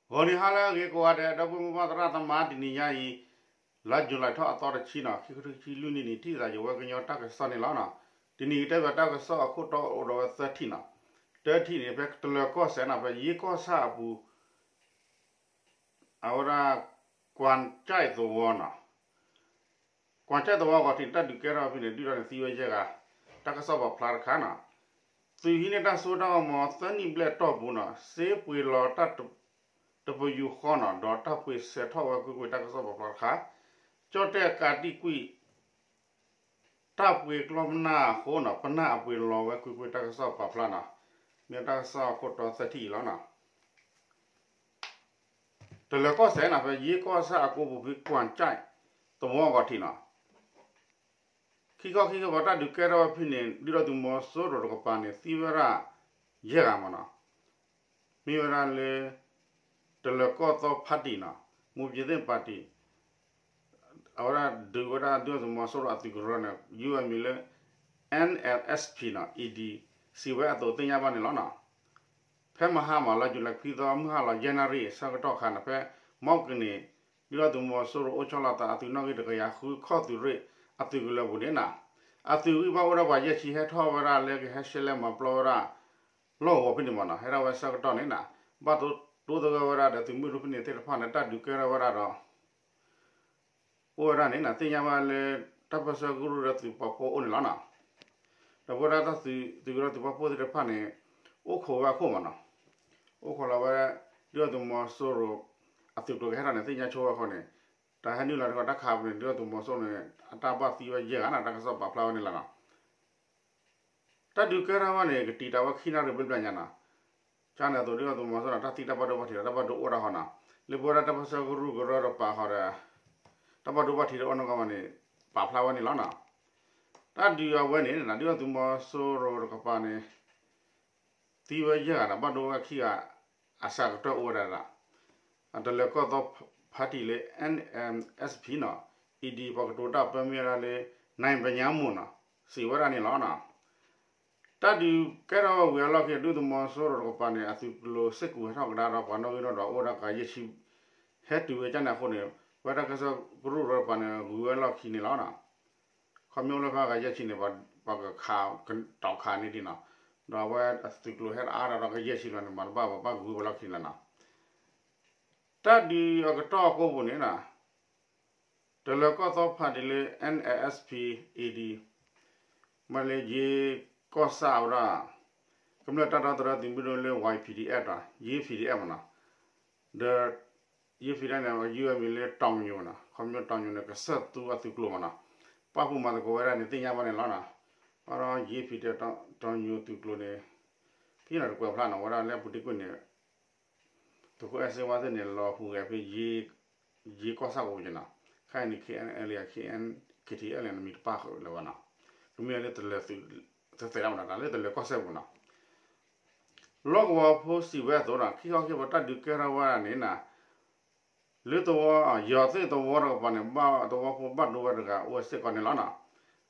ဂီၤနံၤဟါလၢအဂ့ၤကိးဂၤဒဲး ဒီပုၢ်ဝဲၢ်မုၢ်ဘၣ်သရၣ်သမါ တနံၤညါအံၤ လါယူၤလံထီၣ်အသီတဆံနီၤ ခံကထိခံဆံလွံၢ်နံၣ်န့ၣ် ထံၣ်သးယဝဲကညီတၢ်ကစီၣ်န့ၣ်လီၤနီၤ. တနံၤအံၤကတဲဘၣ်တၢ်ကစီၣ်အခိၣ်တီအိၣ်ဒီးဝဲသၢထံၣ်နီၤ. တၢထံၣ်န့ၣ် ဖဲတလၢၤကီၢ်စဲၣ်နီၤ ဖဲယ့ကီၢ်ဆၣ်အပူၤ အဝဲဒၣ် ကွၢ်ကၠဲၣ်သဝီနီၤ ကွၢ်ကၠဲၣ်သဝီဂီၤထံးန့ၣ် တၢ်ဒုးကဲထီၣ်ဖဲန့ၣ် ဒုၣ်ဒါန့ၣ်သံဝဲယဲၢ်ဂၤ, တၢ်ကစီၣ်ပာ်ဖျါတခါနီၤ. သုးဟံးန့ၢ်တၢ်စိတၢ်ကမီၤသၢနံၣ်ဘျဲၣ်တီၢ်ပူၤနီၤ စ့ပှ့ၤလီၤတၢ် တပယူာ်ဃီနီၤ ဒီးတၢ်ပှ့ၤဆဲးထီၣ်ဝဲကွ့ၢ်ကွ့ၢ် တၢ်ကစီၣ်ပာ်ဖျါတခါ, ကၠီၣ်တဲၣ်ကးတံၢ်ကွံာ် တၢ်ပှ့ၤကျီပနၢ်အဃိနီၤ ပနၢ်အပှ့ၤလီၤဝဲကွ့ၢ်ကွ့ၢ် တၢ်ကစီၣ်ပာ်ဖျါနီၤ. မ့ၢ်တၢ်ကစီၣ်အခိၣ်တီသၢထံၣ်အံၤလီၤနီၤ. တလၢၤကီၢ်စဲၣ်နီၤ ဖဲယ့ကီၢ်ဆၣ်အကိပူၤဖဲ ကွၢ်ကၠဲၣ်သဝီဂီၤထံးနီၤ ခံခီခံကပီၤ တၢ်ဒုးကဲထီၣ်ဝဲဖဲန့ၣ် ဒုၣ်ဒါသုးမီၤစိရိၤတကပၤန့ၣ် သံဝဲဒၣ်ယဲၢ်ဂၤမးနီၤ. မ့ၢ်ဝဲဒၣ်လၢ တလၢၤကီၢ်သီဖါတံၣ်နီၤ မူပျ့ၤသ့ၣ်ပၣ်တံၣ် အဝဲဒၣ်ဒုးဝဲဒၣ်ဒုၣ်ဒါသုးမီၤစိရိၤအသုးကရၢန့ၣ် ယုၢ်အမံၤလၢ NMSP နီၤ ED စံးဝဲအသိးသ့ၣ်ညါဘၣ်န့ၣ်လီၤနီၤ. ဖဲမဟါမး လါယူၤလံခွံသီ မုၢ်ဟါလီၤယဲၢ်နၣ်ရံၣ်ဆၢကတီၢ်ခါန့ၣ် ဖဲမီၣ်ကနံၤ ဒုၣ်ဒါသုးမီၤစိရိၤအိၣ်ဆီလီၤသးအသုးနီၣ်ဂံၢ်တကယၤဃုခီၣ်သုးရ့ၣ်အသုးကလၢၤပူၤန့ၣ်နီၤ အသုးဂံၢ်ဘၣ်အိၣ်ဒၣ်ပှၤယဲၢ်ဆံ ဟဲထီၣ်ဝဲဒၣ်လၢကဟဲရှဲလဲမၤပျီဝဲဒၣ် လီၢ်ကဝီၤဖဲန့ၣ်မးနီၤ ဟဲထီၣ်ဝဲဆၢကတီၢ်န့ၣ်နီၤ ဘၣ်တိၢ်သဂၢၢ်ဝဲဒၣ်ဒီးသုးမုၢ်ဒိၣ်ဖဲန့ၣ်သ့ၣ်တဖၣ်န့ၣ် တၢ်ဒုးကဲထီၣ်ဝဲဒၣ်ဒီး အိၣ်ဝဲဒၣ်န့ၣ်နီၤ သ့ၣ်ညါဘၣ်လၢ တၢ်ပၢၢ်ဆၢကရူၢ်ဒီးသုးပာ်ဖှိၣ်အိၣ်န့ၣ်လီၤနီၤ. ဒီးပဝဲဒၣ်တၢ်သုးကရူၢ်ဒီးသုးပာ်ဖှိၣ်သ့ၣ်တဖၣ်န့ၣ် အိၣ်ခိးဝဲအခိၣ်မးနီၤ အိၣ်ခိးလီၤဝဲ ဒုၣ်ဒါသုးမီၤစိရိၤ အသုးကျိၤကဟဲထီၣ်န့ၣ် သ့ၣ်ညါဆိဝဲအဃိန့ၣ် တၢ်ဟဲနုာ်လီၤတခီ တၢ်ခးပူၤန့ၣ် ဒုၣ်ဒါသုးမီၤစိရိၤန့ၣ် အတၢ်ဘၣ်သံဝဲယဲၢ်ဂၤနီၤ တၢ်ကစီၣ်ပာ်ဖျါဝဲန့ၣ်လီၤနီၤ. တၢ်ဒုးကဲထီၣ်ဝဲန့ၣ် ကတံာ်တာ်ဝဲခံနၣ်ရံၣ်ဘျဲၣ်ဘျဲၣ်ညါနီၤ. ကန့ၣ်အသိး ဒုၣ်ဒါသုးမီၤစိရိၤန့ၣ် တၢ်သံတၢ်ဘၣ်ဒိဘၣ်ထံးဒီး တၢ်ဘၣ်ဒိအိၣ်ဒၣ်ဃီနီၤ. လၢပဝဲဒၣ်တၢ်ပၢၢ်ဆၢကရူၢ်ကရၢတကပၤဃီဒီး တၢ်ဘၣ်ဒိဘၣ်ထံးတအိၣ်နီတခီဘၣ်န့ၣ် ပာ်ဖျါဝဲန့ၣ်လီၤနီၤ. တၢ်ဒုးအဝဲန့ၣ် ဒုၣ်ဒါသုးမီၤစိရိၤတကပၤန့ၣ် သံဝဲယဲၢ်ဂၤဒီး ဘၣ်ဒိဝဲခံဂၤ အစှၤကတၢၢ်အိၣ်ဝဲဒၣ်ဒီး အတလၢၤကီၢ်သီဖါတံၣ်လၢ NMSP နီၤ ED ပှၤကတိၤတၢ်ပၢမ့ၢ်ဝဲဒၣ်လၢ နံၣ်ပညါမူနီၤ စံးဝဲဒၣ်န့ၣ်လီၤနီၤ. တၢ်ဒုးကဲထီၣ်ဝဲဝံၤအလီၢ်ခံ ဒုၣ်ဒါသုးမီၤစိရိၤတကပၤန့ၣ် အသုးကျိၤစ့ၢ်ကီးဟဲထီၣ်ကဒါဒီး ပှၤနီၣ်ဂံၢ်နီၣ်ဒွးအိၣ်ဝဲဒၣ်ကယဲၢ်ဆံ ဟဲတုၤဝဲကန့ၣ်အဃိန့ၣ် ပဝဲတၢ်ပၢၢ်ဆၢကရူၢ်ကရၢတကပၤန့ၣ် ဂုၤဝဲလီၢ်ခံန့ၣ်လီၤနီၤ. ခီဖျိလၢဖဲကယဲၢ်ဆံန့ၣ် ပှၤကခး ကတီၤခးန့ၢ်ဒံးနီၤ. ဒီးအဝဲအသုးကျိၤဟဲတအါဒီးကယဲၢ်ဆံလီၤန့ၣ် မၤတဘၣ်ဘၣ် ဘၣ်ဂုၤဝဲလီၢ်ခံလီၤနီၤ. တၢ်ဒုးအကတီၢ်အကိပူၤန့ၣ်နီၤ တလၢၤကီၢ်သီဖါတံၣ်လၢ NMSP-AD မ့ၢ်လၢယ့ကီၢ်ဆၣ်ဝဲဒၣ် ကမျၢၢ်တၢ်ဒီသဒၢသုးမုၢ်ဒိၣ်လၢ Y P D F ဒီး ယ့ P D F မနီၤ ဒီး ယ့ P D F န့ၣ် ယုၢ်အမံၤလၢတီၤညိနီၤ ခီဖျိတီၤညိန့ၣ် ကစၢၢ်သူအသုးကျိၤမနီၤ ပာ်ဖှိၣ်မၤသကိးဝဲဒၣ်န့ၣ် သ့ၣ်ညါဘၣ်န့ၣ်လီၤနီၤ. ဘၣ်ဒီး ယ့ P D F တီၤညိသုးကျိၤန့ၣ် ဖဲန့ၣ်တကွဲးဖျါနီၤ ဝဲဒၣ်လၢအပူၤတ့ၢ်ကွံာ်န့ၣ် သုးခိၣ်အဲၣ်စ့ဝါသ့ၣ်န့ၣ် လီၤဟူးဂဲၤဖဲ ယ့ကီၢ်ဆၣ်ကဝီၤက့နီၤ ခဲအံၤန့ၣ် K N L A K N K T L န့ၣ် မံၤတပၣ်ဃုာ်လၢၤဘၣ်နီၤ ကမ့ၢ်လၢတလၢၤသုး တသဲးဒၣ်မနီၤ တၢ်လၢတလၢၤကီၢ်စဲၣ်ပူၤနီၤ လီၢ်ကဝီၤဖိစံးဝဲအသိးနီၤ ခံခီခံကပီၤတၢ်ဒုးကဲထီၣ်ဝဲဒၣ်န့ၣ်နီၤ လၢသဝီ ယွၤသ့ၣ်သဝီတကပၤန့ၣ် ဘၣ်သဝီဖိဘၣ်ဒိဝဲတဂၤအိၣ်စ့ၢ်ကီးန့ၣ်လီၤနီၤ.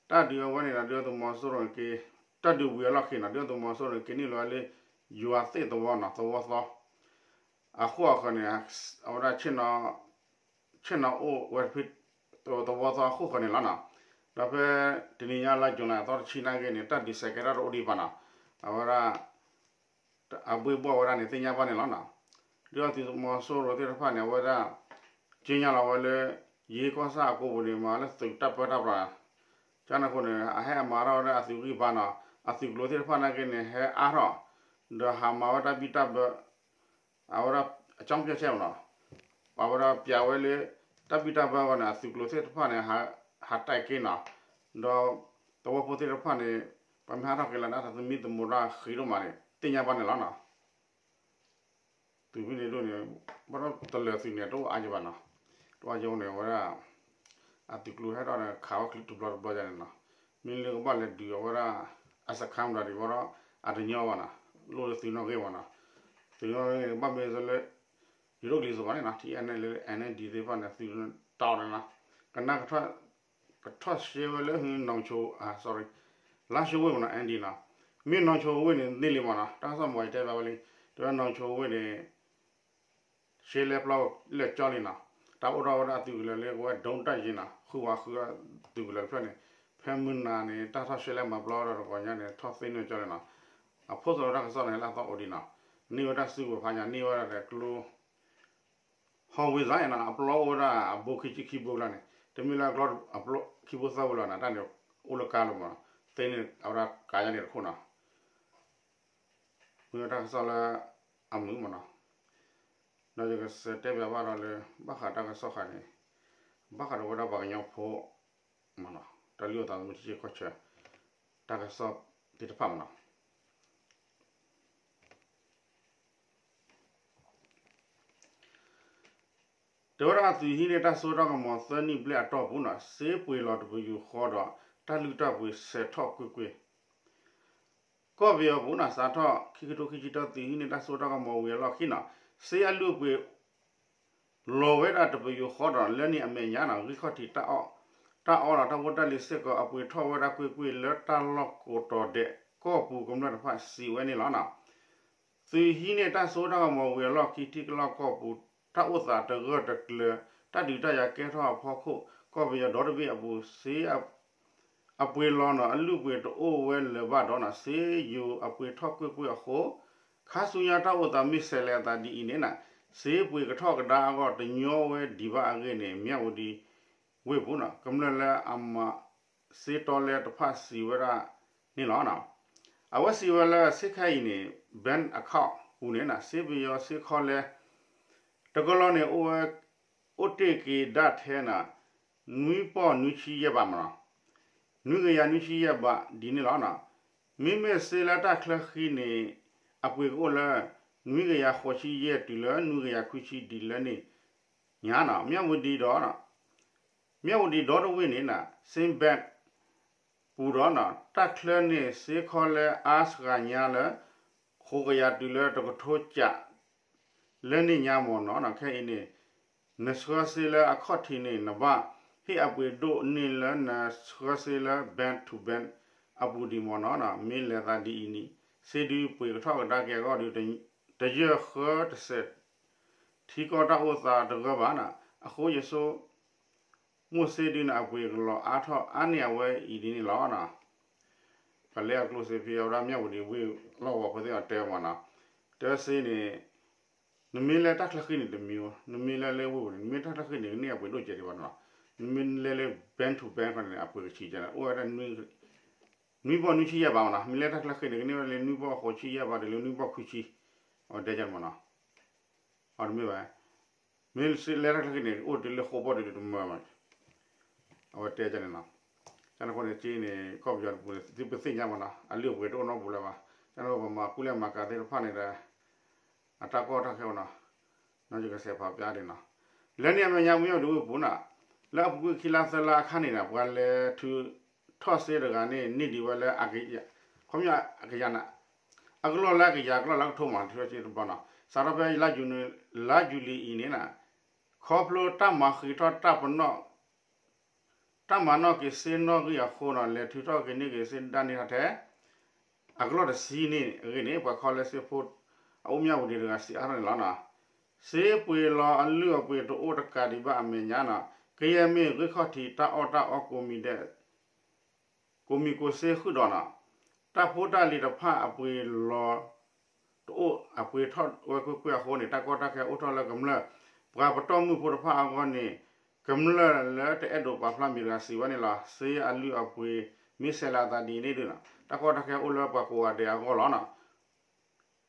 တၢ်ဒုးအဝဲန့ၣ်ဒီး ဒုၣ်ဒါသုးမီၤစိရိၤန့ၣ်က့ တၢ်ဒုးဝံၤအလီၢ်ခံနီၤ ဒုၣ်ဒါသုးမီၤစိရိၤန့ၣ် က့ၤနုာ်လီၤဝဲလၢ ယွၤသ့ၣ်သဝီနီၤ သဝီသီ အဃိအဃိန့ၣ် အဝဲဒၣ် ဆ့ၣ်နီၤအိၣ်ဝဲဖဲ သဝီသီအဃိဃိန့ၣ်လီၤနီၤ. ဒီးဖဲတနံၤညါလါယူၤလံအသီတဆံနာ်က့န့ၣ် တၢ်ဒုးစဲးကဲထီၣ်တအိၣ်ဒံးဘၣ်နီၤ. အဝဲဒၣ် အဘှ့ၣ်ဘှီၣ်ဝဲဒၣ်န့ၣ် သ့ၣ်ညါဘၣ်န့ၣ်လီၤနီၤ. ဒုၣ်ဒါသုးမီၤစိရိၤသ့ၣ်တဖၣ်န့ၣ် အဝဲဒၣ် က့ညါလီၤဝဲလၢ ယ့ကီၢ်ဆၣ်အကိပူၤန့ၣ် မၤလၢသုးတၢ်ပၢတၢ်ပြး ကန့ၣ်အဃိန့ၣ် အဟဲအမၤထီၣ်ဝဲဒၣ်အသုးဂံၢ်ဘါနီၤ အသုးကျိၤသ့ၣ်တဖၣ်နာ်က့န့ၣ် ဟဲအါထီၣ် ဒီးဟးမၤဝဲတၢ်ဘံၣ်တၢ်ဘၢ အဝဲဒၣ် အကၠီပၠီဆဲမနီၤ ပာ်ဝဲဒၣ်ပျးဝဲလၢ တၢ်ဘံၣ်တၢ်ဘၢအဂီၢ်န့ၣ် အသုးကျိၤသ့ၣ်တဖၣ်န့ၣ် ဟးတဲာ်က့ၤနီၤ ဒီးသဝီဖိသ့ၣ်တဖၣ်န့ၣ် ပှၤမ့ၢ်ဟးထီၣ်က့ၤလၢဒၣ်တၢ်သမံသမိးတၢ်ဃံးဒိၣ်မးန့ၣ် သ့ၣ်ညါဘၣ်န့ၣ်လီၤနီၤ. သုးမုၢ်ဒိၣ်န့ၣ် ဘၣ်ဒီးတလၢၤသုးန့ၣ် တအိၣ်အါယဘၣ်နီၤ တအိၣ်အါယဘၣ်န့ၣ် အဝဲဒၣ် အသုးကျိၤဟဲထီၣ်န့ၣ် ခးဝဲချံတဘျီတဘျီယါန့ၣ်နီၤ မ့ၢ်လၢကဘၣ်လဲၤဒုးအဝဲဒၣ် အစခန်းမတၤဒံး ဘၣ်ဒီး အတညီဘၣ်နီၤ လိၣ်လၢသုးနီၣ်ဂံၢ်မနီၤ သုးနီၣ်ဂံၢ်န့ၣ် ဘၣ်မ့ၢ်လၢ ယိၤဒိၣ်ကလံၤစိးဘၣ်န့ၣ်နီၤ ထံအနဲၣ်လၢ အနဲၣ်ဒံးသ့ၣ်တဖၣ်န့ၣ် သုးနီၣ်ဂံၢ်န့ၣ်နီၤ ကနၣ် ကထီၣ်ရှဲဝဲလၢ နီၢ်ဆိ sorry လါၡိဝ့ၢ်မနီၤ အနဲၣ်ဒံးနီၤ မ့ၢ်နီၢ်ဆိဝ့ၢ်န့ၣ် န့ၢ်လံမနီၤ တၢ်ကစီၣ်မီၤယတဲဘၣ်ဝဲလံ တဲဝဲနီၢ်ဆိဝ့ၢ်န့ၣ် ရှဲလဲပျီလၢကၠီလံနီၤ, တၢ်အိၣ်ထီၣ်ဝဲဒၣ်အသုးကလၢၤလၢကဝဲဒိတၢ်ယံၤနီၤ, ဃုဝဲဃုသုးကလၢၤတဖျၢၣ်န့ၣ်, ဖဲမုၢ်နၤန့ၣ် တၢ်ထီၣ်ရှဲလဲမၤပျီဒီးတဂီၤညါန့ၣ် ထီၣ်သ့ၣ်နီၣ်ကၠီလံနီၤ, အဖိသိးလၢတၢ်ကစီၣ်န့ၣ် လၢအသီအိၣ်ဒံးနီၤ, န့ၢ်ဝဲဒၣ်စုကဝဲၤဖးညါ န့ၢ်ဝဲဒၣ်ကျိ ဟီၣ်ဝ့ၤစါနီၤ, အပျီအိၣ်ဝဲဒၣ်အဘိခံဆံခံဘိကျါန့ၣ်, တမ့ၢ်လၢအကျိအပျီခံဘိသၢဘိလီၤနီၤ, တၢ်န့ၣ်အိၣ်လၢကါလီၤမးနီၤ, သ့န့ၢ်အဝဲဒၣ်ကါယါန့ၣ်တခိၣ်နီၤ, မ့ၢ်ဝဲတၢ်ကစီၣ်လၢအမုာ်မးနီၤ, ဒီးယကစံးတဲဘၣ်ဘၣ်ဒီးလၢ ဘၣ်ဃးတၢ်ကစီၣ်ဃာ်န့ၣ်, ဘၣ်ဃးဒီးဝဲဒၣ်ပှၤကညီဖိမးနီၤ, တၢ်လုၢ်အီၣ်သးသမူထံဆၢကီၢ်ဆၢ တၢ်ကစီၣ်သ့ၣ်တဖၣ်မးနီၤ. တဲဝဲဒၣ်အသုးဟံးန့ၢ်တၢ်စိတၢ်ကမီၤသၢနံၣ်ဘျဲၣ်အတီၢ်ပူၤနီၤ, စ့ပှ့ၤလီၤတပယူာ်ဃီဒီး တၢ်လုၢ်တၢ်ပှ့ၤစဲးထီၣ်ကွ့ၢ်ကွ့ၢ် ကီၢ်ပယီၤပူၤနီၤ, စးထီၣ်ခံကထိခံဆံတၢ သုးဟံးန့ၢ်တၢ်စိတၢ်ကမီၤဝံၤအလီၢ်ခံနီၤ, စ့အလုၢ်အပှ့ၤ လီၤဝဲဒၣ်တပယူာ်ဃီဒီး လၢန့ၣ်အမဲာ်ညါနီၤ ဂံၢ်ခီၣ်ထံး တၢ်အီၣ်တၢ်အီဒီးတၢ်ဖိတၢ်လံၤစ့ၢ်ကီး အပှ့ၤထီၣ်ဝဲဒၣ်ကွ့ၢ်ကွ့ၢ်လၢတၢ်လီၢ်ကိးတီၤဒဲး ကီၢ်ပူၤကမျၢၢ်တဖၣ်စံးဝဲန့ၣ်လီၤနီၤ. သုးဟံးန့ၢ်တၢ်စိတၢ်ကမီၤဝံၤအလီၢ်ခံ ထံကလီၢ်ကီၢ်ပူၤ တၢ်အိၣ်သးတဂၢၢ်တကျၢၤ တၢ်ဒုးတၢ်ယၤကဲထီၣ်အဖီခိၣ် ကီၢ်ပယီၤဒီတဘ့ၣ်အပူၤ စ့အပှ့ၤလီၤနီၤ အလုၢ်အပှ့ၤတအိၣ်ဝဲလၢၤဘၣ်ဒီးနီၤ စ့ယိၤအပှ့ၤထီၣ်ကွ့ၢ်ကွ့ၢ်အဃိ ခါဆူညါတၢ်အိၣ်သးမ့ၢ်ဆဲးလဲၤအသးဒ်အံၤန့ၣ်နီၤ စ့ပှ့ၤကထီၣ်ကဒါအဂီၢ် တညီဝဲဒံးဘၣ်အဂ့ၢ်န့ၣ် မၠၣ်ဝတံၤဝ့ၢ်ပူၤနီၤ ကမျၢၢ်လၢအမၤစ့တီလဲတဖၣ်စံးဝဲဒၣ်န့ၣ်လီၤ. အဝဲစံးဝဲလၢ ဆ့ခဲအံၤန့ၣ် bank account ပူၤန့ၣ်နီၤ စ့ပယီၤစ့ခီလဲ တကလီၤန့ၣ် အိၣ်ဝဲ အိၣ်တ့ၢ်က့ၤဒၣ်ထဲနီၤ နွံပီၢ်နွံဆံယဲၢ်ဘးမးနီၤ နွံကယၤနွံဆံယဲၢ်ဘးဒ်န့ၣ်လီၤ. မ့မ့ၢ်စ့လၢတၢ်ချၢဃံန့ၣ် အပှ့ၤကအိၣ်လၢ နွံကယၤဃိးဆံယဲၢ်တုၤလၢ နွံကယၤခွံဆံဒ်လဲၣ်န့ၣ်ညါနီၤ မၠၣ်ဝတံၤဒီး မၠၣ်ဝတံၤဒီတဝ့ၢ်န့ၣ်နီၤ Same Bank ပူၤဒီးနီၤ တၢ်ချၢန့ၣ် စ့ခီလဲအါစှၤညါလၢ ဃိးကယၤတုၤလၢတကထိကး လၢန့ၣ်ညါမ့ၢ်နီၤ ခဲအံၤန့ၣ် နဆှၢစ့လၢအခီၣ်ထံးန့ၣ် နဘၣ်ဟ့ၣ်အပှ့ၤဒိၣ်န့ၢ်လၢနဆှၢစ့လၢ bank to bank အပူၤဒံးမ့ၢ်နီၤ မ့ၢ်လဲၤသးဒ်အံၤန့ၣ် စ့ဒုးပှ့ၤကထီၣ်ကဒါက့ၤအဂီၢ်ဒီး တယၢၢ်ဃၢတစဲး ထံကီၢ်တၢ်အိၣ်သးတဂၢၢ်ဘၣ်နီၤ အဃိယဆိ မိၢ်စ့ဒုးန့ၣ် အပှ့ၤကလီၤအါထီၣ်အါန့ၢ်အဝဲအံၤဒ်န့ၣ်လီၤ. ပှၤလဲၤအကျိၣ်စ့ဖဲအဝဲဒၣ် မၠၣ်ဝတံၤဝ့ၢ်လီၢ်ကဝီၤဖိသ့ၣ်အီၤတဲမ့ၢ်နီၤ တဲစ့န့ၣ် နမ့ၢ်လဲၤတၢ်ချၢဃံန့ၣ်တမံၤ, နမ့ၢ်လဲၤလၢဝ့ၢ်ပူၤန့ၣ် နမ့ၢ်တၢ်ချၢဃံန့ၣ် ကန့ၢ်အပှ့ၤဒိၣ်စဲးဒံးဘၣ်နီၤ, နမ့ၢ်လဲၤလၢ bank to bank ခီန့ၣ် အပှ့ၤကဆံးကဲန့ၣ် အိၣ်ဝဲဒၣ် နွံပီၢ်နွံဆံယဲၢ်ဘးမ့ၢ်နီၤ, မ့ၢ်လဲၤတၢ်ချၢဃံန့ၣ် ကန့ၢ်ဝဲလၢနွံပီၢ်ဃိးဆံယဲၢ်ဘး တုၤလၢနွံပီၢ်ခွံဆံ, အဝဲတဲကဲန့ၣ်မ့ၢ်နီၤ, အတမ့ၢ်ဘၣ်, မ့ၢ်လဲၤတၢ်ချၢဃံန့ၣ် အိၣ်တုၤလၢဃိးပီၢ်တုၤလၢတမၢမး အဝဲတဲကဲန့ၣ်နီၤ, ကန့ၣ်အဃိန့ၣ် စ့န့ၣ် ကီၢ်ပယီၤတပူၤန့ၣ် သုပသ့ၣ်ညါမ့ၢ်နီၤ, အလုၢ်အပှ့ၤတအိၣ်နီတပူၤလၢၤဘၣ်, ကန့ၣ်ပမၤကူလဲၢ်မၤကၤသ့ၣ်တဖၣ်န့ၣ်ဒီး အတၢ်ကီတၢ်ခဲမ့ၢ်နီၤ, နီၢ်ယကစဲးဖးပျါဒံးနီၤ, လၢန့ၣ်အမဲာ်ညါ မ့ၢ်ဝဲဒၣ်ဝ့ၢ်ပူၤနီၤ, လၢအပူၤကွံာ်ခံလါသၢလါအခါန့ၣ်ဒီး ပှၤလဲၤထုးထီၣ်စ့တဂၤန့ၣ် န့ၢ်ဒံးဝဲလၢ ခီပညီအကယၤနၤ, အကလီၢ်လၢအကယၤ ကလီၢ်လၢကထိမး ထုးထီၣ်စ့တဘျီနီၤ, စးထီၣ်ဖဲ လါယူၤလံအံၤန့ၣ်နီၤ, ခီဖျိတၢ်မၤဃံးထီၣ်တၢ်ပနီၣ် တၢ်မၤနီၣ်က့ၤစ့နီၣ်ဂံၢ်အဃိနီၤ လဲၤထုးထီၣ်က့ၤန့ၢ်က့ၤစ့ဒၣ်န့ၢ်ထီၣ်ထဲ အကလီၢ်တဆံန့ၣ်အဂ့ၢ်န့ၣ် ပှၤခီလဲစ့ဖိ အအိၣ်မၠၣ်ဝတံၤတဂၤစံးအါထီၣ်န့ၣ်လီၤနီၤ. စ့ပှ့ၤလီၤအလုၢ်အပှ့ၤတအိၣ်တကးဒံးဘၣ်အမဲာ်ညါနီၤ ကယဲၢ်မ့ၢ်ဂ့ၢ်ခီၣ်ထံး တၢ်အီၣ်တၢ်အီကိးမံၤဒဲး ကိးမံၤကိးစ့ဃုာ်ဒီးနီၤ တၢ်ဖိတၢ်လံၤတဖၣ်အပှ့ၤလီၤ တအိၣ်အပှ့ၤထီၣ်ဝဲကွ့ၢ်ကွ့ၢ်အဃိန့ၣ် တၢ်ကီတၢ်ခဲအိၣ်ထီၣ်လၢကမျၢၢ် ပှၤပတီၢ်မုၢ်ဖိတဖၣ်အဂီၢ်န့ၣ် ကမျၢၢ်လၢတအဲၣ်ဒိးပာ်ဖျါမံၤတဂၤစံးဝဲန့ၣ်လီၤ. စ့အလုၢ်အပှ့ၤမ့ၢ်ဆဲးလၢအသးဒ်အံၤန့ၣ်ဒုးနီၤ တၢ်ကီတၢ်ခဲအိၣ်လၢပှၤကိးဂၤဒဲးအဂီၢ်လီၤနီၤ.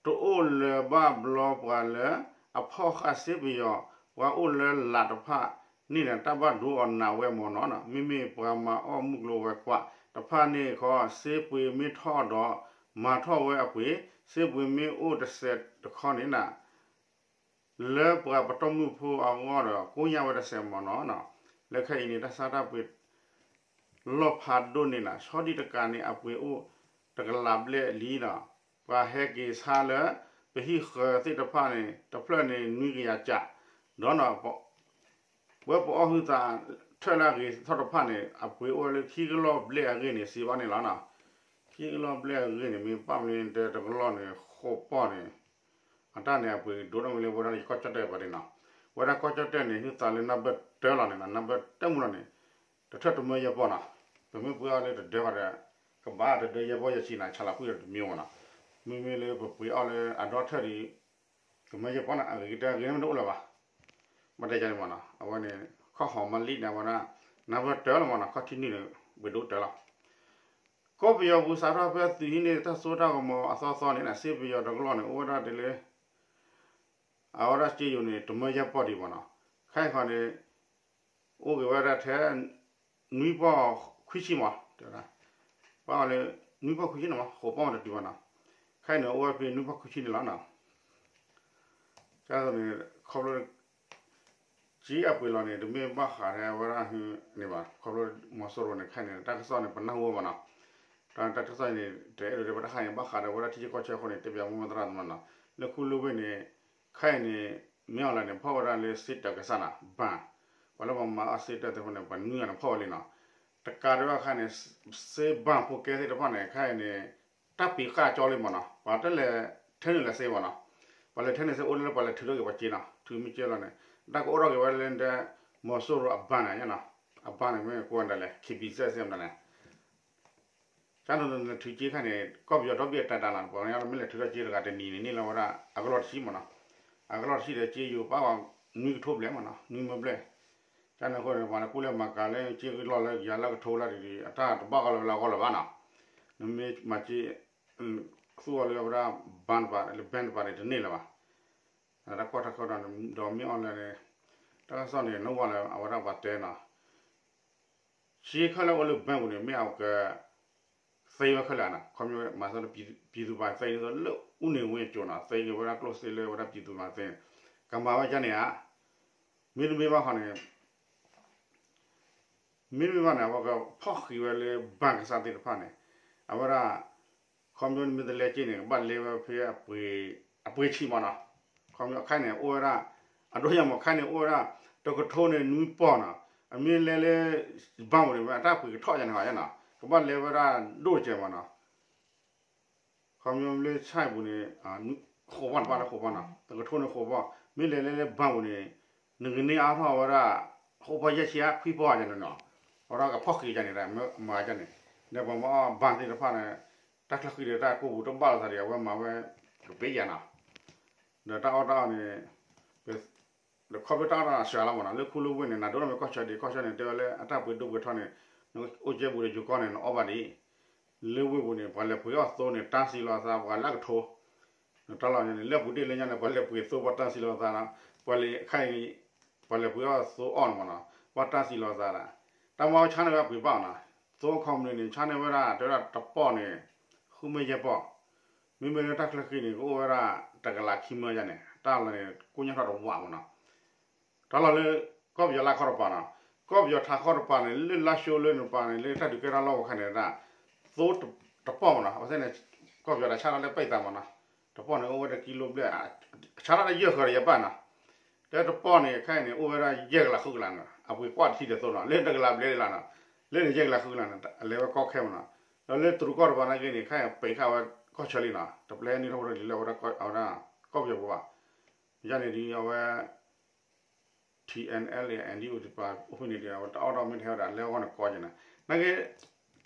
တအိၣ်လၢၤဘၣ်ဘျီပှၤလၢအဖီၣ်ဃာ်စ့ပယီၤ ပှၤအိၣ်လၢလာ်တဖၣ်န့ၣ်ဒီး တၢ်ဘၣ်ဒိအီၤနးဝဲမ့ၢ်နီၤနီၤ. မ့မ့ၢ်ပှၤမၤအီၣ်မုၢ်ကျိၤဝဲၤကွာ်တဖၣ်န့ၣ်ခီ စ့ပှ့ၤမ့ၢ်ထီၣ်ဒီး မၤထီၣ်ဝဲအပှ့ၤ စ့ပှ့ၤမ့ၢ်အိၣ်တစဲးတခီန့ၣ်နီၤ လၢပှၤပတီၢ်မုၢ်ဖိအဂီၢ်ဒီး ကိညၢ်ဝဲတစဲးမ့ၢ်နီၤနီၤ. လၢခဲအံၤန့ၣ် တၢ်ဆါတၢ်ပှ့ၤ လီၢ်ဖးဒိၣ်န့ၣ်နီၤ ဆီဒံၣ်တကးန့ၣ် အပှ့ၤအိၣ်တကလးဘျဲၣ်လံနီၤ. ပှၤဟဲက့ၤဆါလၢ ပဟံၣ်ဃၢၤသ့ၣ်တဖၣ်န့ၣ် တဖျၢၣ်န့ၣ် နွံကယၤကး ဒီးနီၤ ဝဲပအီၣ်ဟုသးထၢၣ်လၢအဂ့ၤထီၣ်တဖၣ်န့ၣ် အပှ့ၤအိၣ်ဝဲလၢခံကလီၢ်ဘျဲၣ်အဂ့ၢ်န့ၣ် စံးဘၣ်န့ၣ်လီၤနီၤ. ခံကလီၢ်ဘျဲၣ်အဂ့ၢ်န့ၣ် မ့ၢ်ဘၣ်မနုၤတဲတကလီၢ်န့ၣ် ဃိးပီၢ်န့ၣ် တၢ်န့ၣ်အပှ့ၤဒိၣ်ထီၣ်မ့ၢ်လၢဝဲဒၣ်လၢကီၢ်ကၠီၣ်တဲၣ်ပှၤဒ်နီၤ, ဝဲဒၣ်ကီၢ်ကၠီၣ်တဲၣ်န့ၣ် ဟ့ၣ်သးလၢနၢ်ဘၢၣ်တၢလီၤန့ၣ်နီၤ, နၢ်ဘၢၣ်တၢမူလီၤန့ၣ် တထၢၣ်တမၢယဲၢ်ပီၢ်နီၤ, ပမ့ၢ်ပှ့ၤအီၤလၢတဒၢဃီဒီး ကဘၣ်တဒၢယဲၢ်ပီၢ်ယဲၢ်ဆံနီၤ, ဆၣ်လီၤဖှံဒီးတမံၤမ့ၢ်နီၤ, မ့မ့ၢ်လၢပပှ့ၤအီၤလၢအဒီထၢၣ်ဒီး ကမၢယဲၢ်ပီၢ်န့ၣ် အဂ့ၤကတၢၢ်အဂ့ၤန့ၣ်မ့ၢ်တအိၣ်လၢၤဘၣ်, ဘၣ်တဲယၤန့ၣ်မ့ၢ်နီၤ, အဝဲန့ၣ် ခီၣ်ဟီၣ်မၤလံန့ၣ် အဝဲဒၣ် နၢ်ဘၢၣ်တၢလီၤမ့ၢ်နီၤ, ခီၣ်ထံနုာ်န့ၣ် ပှ့ၤဒိၣ်တၢလီၤ ကီၢ်ပယီၤပူၤစးထီၣ်ဖဲသုးဟံးန့ၢ်တၢ်စိတၢ်ကမီၤအသီသီန့ၣ် စ့ပယီၤတကလီၢ်န့ၣ် အိၣ်ဝဲဒၣ်ဒ်လၢ အဝဲဒၣ်စ့ယိၤန့ၣ် တမၢယဲၢ်ပီၢ်ဒံးမ့ၢ်နီၤ, ခဲအံၤဃီန့ၣ် အိၣ်က့ၤဝဲဒၣ်ထဲ နွံပီၢ်ခွံဆံမ့ၢ်, ပှၤအီၤလၢ နွံပီၢ်ခွံဆံန့ၣ်မ့ၢ် ဃိးပီၢ်မ့ၢ်တတုၤဘၣ်နီၤ, ခဲအံၤန့ၣ် အိၣ်ဝဲဖဲနွံပီၢ်ခွံဆံန့ၣ်လီၤနီၤ, ကန့ၣ် ခီဖျိ က့အပှ့ၤလီၤန့ၣ် တမ့ၢ်ဘၣ်ဃးထဲဝဲဒၣ်န့ၣ်ဘၣ်, ခီဖျိမီၤစိရိၤန့ၣ် ခဲအံၤန့ၣ် တၢ်ကစီၣ်န့ၣ် ပနၢ်ဟူဝဲမ့ၢ်နီၤ, တၢ်ကစီၣ်န့ၣ် တအဲၣ်ဒိးတဲပတၢ်ဃါန့ၣ် ဘၣ်ဃးဒီးဝဲဒၣ်ထံဆၢကီၢ်ဆၢအဃိန့ၣ် တဲပၠးမိၢ်မၢသရၣ်သမါနီၤ, လၢခူလၢဝ့ၢ်န့ၣ် ခဲအံၤန့ၣ် မ့ၢ်အီၤလၢန့ၣ် ဖီၣ်ဝဲဒၣ်လၢစ့တၢးကစၢ်နီၤ ဘၣ်, ပှၤလၢပှၤမၤအီၣ်စ့တၢးသ့ၣ်တဖၣ်န့ၣ် ပှၤနွံဂၤန့ၣ်ဖီၣ်ဝဲလံနီၤ, တကးဒံးဘၣ်ခဲအံၤန့ၣ် စ့ဘၣ်ဖိကဲသ့ၣ်တဖၣ်န့ၣ် ခဲအံၤန့ၣ် တၢ်ပံးဃာ်ကၠီလံမ့ၢ်နီၤ, ပှၤတလဲၤထဲနုာ်လီၤစ့မ့ၢ်နီၤ, ပှၤလဲၤထဲနုာ်စ့အိၣ်လၢပှၤလဲၤထုးထီၣ်က့ၤပှၤစ့နီၤ, ထုးမ့ၢ်ကဲလီၤန့ၣ် တၢ်ကအိၣ်ထီၣ်က့ၤဝဲလၢဒဲ မီၤစိရိၤအဘၣ်န့ၣ်နီၤ, အဘၣ်န့ၣ်မ့ၢ်ကွၢ်ဒၣ်လဲာ် ခ့ပံစဲးစ့မ့ၢ်န့ၣ် ကန့ၣ်လဲၤထုးက့ခါန့ၣ် ကီၢ်ပယီၤဒီဘ့ၣ်တၢ်တၢ်လီၤ ပှၤကညီမ့ၢ်လဲၤထုးထီၣ်က့တဂၤတနံၤန့ၣ်န့ၣ်လီၤဝဲဒၣ် အကလီၢ်တဆံမ့ၢ်နီၤ, အကလီၢ်တဆံဒီးက့ယိၤပာ်ဝဲ နွံကထိဘျဲၣ်မ့ၢ်နီၤ နွံမၢဘျဲၣ်, ကန့ၣ်အဃိန့ၣ် ပှၤလၢကူၣ်လဲၤမၤကၤလၢက့ကလီၢ်လၢယၤလၢကထိလၢဒ်အံၤ အတၢ်တဘၣ်ကီလၢလၢအဂီၢ်လၢၤဘၣ်နီၤ, နမ့ၢ်မၤက့ သူအီၤလၢအဝဲဒၣ် ဘၣ်တပၤ လၢ bank တပၤန့ၣ် တန့ၢ်လၢၤဘၣ်, တၢ်ကီတၢ်ခဲဒီး ဒီးမ့ၢ်အီၤလဲၣ်န့ၣ် တၢ်ကစီၣ်န့ၣ် နဝဲလၢအဝဲဒၣ်ပှၤတဲနီၤ က့ခဲလၢာ်အိၣ်လၢ bank ပူၤန့ၣ် မ့ၢ်အက သ့ဝဲခဲလၢာ်နီၤ, ခီမ့ၢ်မၤသးလၢ ပြည်သူ့ဘဏ် သ့ဒ်သိးလၢအူန့ၢ်ဝဲကၠိနီၤ သ့က့ၤဝဲဒၣ်ကျိၣ်စ့လၢဝဲဒၣ် ပြည်သူ့ဘဏ် သ့န့ၣ် ကမၤဝဲဒ်န့ၣ်ဧါ, မ့တမ့ၢ်ဘၣ်ဃီန့ၣ် မ့တမ့ၢ်ဘၣ်န့ၣ် အဝဲကဖီၣ်ဃံးဝဲလၢ bank ကစၢ်သ့ၣ်တဖၣ်န့ၣ် အဝဲဒၣ် ခီမ့ၢ်မ့ၢ်တလဲက့န့ၣ် ကဘၣ်လဲဝဲဖဲ အပှ့ၤဆံးမ့ၢ်နီၤ, ခီမ့ၢ်ခဲအံၤန့ၣ် အိၣ်ဝဲဒၣ် အဒိၣ်ညါမ့ၢ်ခဲအံၤန့ၣ် အိၣ်ဝဲဒၣ် တကထိန့ၣ်နွံပီၢ်နီၤ, အမ့ၢ်လဲလၢ bank ပူၤန့ၣ် အတၢ်ပှ့ၤကထီၣ်ယါန့ၣ်ဃီနီၤ, ကဘၣ်လဲဝဲဒၣ်ဒိၣ်ကဲးမ့ၢ်နီၤ ခီမ့ၢ်လၢဆၣ်ပူၤန့ၣ် ဃိးပီၢ်တပၢ်လၢဃိးပီၢ်နီၤ, တကထိန့ၣ်ဃိးပီၢ်, မ့ၢ်လဲၤလဲလၢ bank ပူၤန့ၣ် နကန့ၢ်အါထီၣ်ဝဲဒၣ် ဃိးပီၢ်ယဲၢ်ဆံအါခွံပီၢ်ယါန့ၣ်နီၤ, အဝဲဒၣ်ကဖီၣ်ဃံးယါန့ၣ် မၤယါန့ၣ်, ဒီးပှၤမၤအီၣ် bank သ့ၣ်တဖၣ်န့ၣ် တၢ်ချၢဃံးဒီးတၢ်ကိၢ်ပူၤတဘၣ်လိာ်သးဒီး အဝဲမၤဝဲ ကပ့ၤယါနီၤ, ဒီးတၢ်အီၣ်တၢ်အီန့ၣ် ဒီးခီဖျိတၢ်အီၣ်တၢ်အီစှၤလီၤမ့ၢ်နီၤ, လၢခူလၢဝ့ၢ်န့ၣ် နၤဒိၣ်ထီၣ်မ့ၢ်ကီၢ်ဆၢဒံး ကီၢ်ဆၢန့ၣ် တဲဝဲလၢအတၢ်ပှ့ၤဒိပှ့ၤထီန့ၣ် နအိၣ်ကဲဘူးဒီးယိၤကီၢ်န့ၣ် နအီၣ်ဘၣ်ဒံး, လၢဝ့ၢ်ပူၤန့ၣ် ပှၤလဲၤပှ့ၤအီၣ်သိန့ၣ် တၢ်စံးလီၤသး ပှၤလၢကထိ တၢ်လီၤန့ၣ် လၢပူၤတ့ၢ်လၢညါန့ၣ် ပှၤလဲၤပှ့ၤသိပှၤတၢ်စံးလီၤသးနီၤ, ပှၤလဲၤခါအံၤ ပှၤလဲၤပှ့ၤအီၣ်သိအီၣ်န့ၣ်မ့ၢ်နီၤ, ပှၤတၢ်စံးလီၤသးဒၣ်, တၢ်မၤဝဲဆါန့ၢ်ဝဲပှ့ၤဘၣ်နီၤ, သိ company န့ၣ် ဆါန့ၢ်ဝဲဒၣ် တဲဝဲဒၣ်တပီၢ်န့ၣ် ဃုမၢယဲၢ်ပီၢ်, မ့မ့ၢ်လၢတၢ်ချၢဃံးန့ၣ် ကအိၣ်ဝဲဒၣ် တကလးခံမၢယါန့ၣ် တၢ်လီၤန့ၣ် ကိညါထီၣ်တဝးမ့ၢ်နီၤ တၢ်လီၤလၢ ကီၢ်ပယီၤလၢခီတပၤနီၤ, ကီၢ်ပယီၤထးခီတပၤန့ၣ် လၢလါရှိလၢနပၤန့ၣ် လၢတၢ်ဒုးကဲထီၣ်လီၢ်ဝဲခါန့ၣ်ဒၣ်, သိတပီၢ်မ့ၢ်နီၤ, အဝဲသ့ၣ်န့ၣ် ကီၢ်ပယီၤတၢ်ဆါထီၣ်လၢပၢၢ်သးမ့ၢ်နီၤ, တပီၢ်န့ၣ်အိၣ်ဝဲတကံလိဘျဲၣ်, ဆါထီၣ်လၢယဲၢ်ဃီဒီးယပၢ်နီၤ, တၢ်တပီၢ်န့ၣ် ခဲအံၤန့ၣ် အိၣ်ဝဲဒၣ်ယဲၢ်ကလးဃုကလးနီၤ, အပှ့ၤကွၢ်တထံၣ်ဒီးသိနီၤ, လၢတကလးဘျဲၣ်လီၤနီၤ, လၢန့ၣ်ယဲၢ်ကလးဃုကလးနီၤ, အလဲၤဝဲကီခဲမ့ၢ်နီၤ, ဒီးလၢတရူးကီၢ်တပၤနာ်က့န့ၣ် ခဲအံၤပံးဃာ်ဝဲကီၢ်ဆၢလံနီၤ, တပျဲနုာ်ထီၣ်ဖိဒီးလံလၢအဝဲဒၣ်ကီၢ်ပယီၤပူၤဘၣ်, ယန့ၣ်ဒ်အဝဲ ထံ NLA NDO တပၤအိၣ်ဖဲန့ၣ်ဒီး အဝဲတၢ်အီၣ်တၢ်အီမ့ၢ်တဟဲဝဲဒၣ် လဲၤအဂီၢ်န့ၣ်ကီက့ၤန့ၣ်, နာ်က့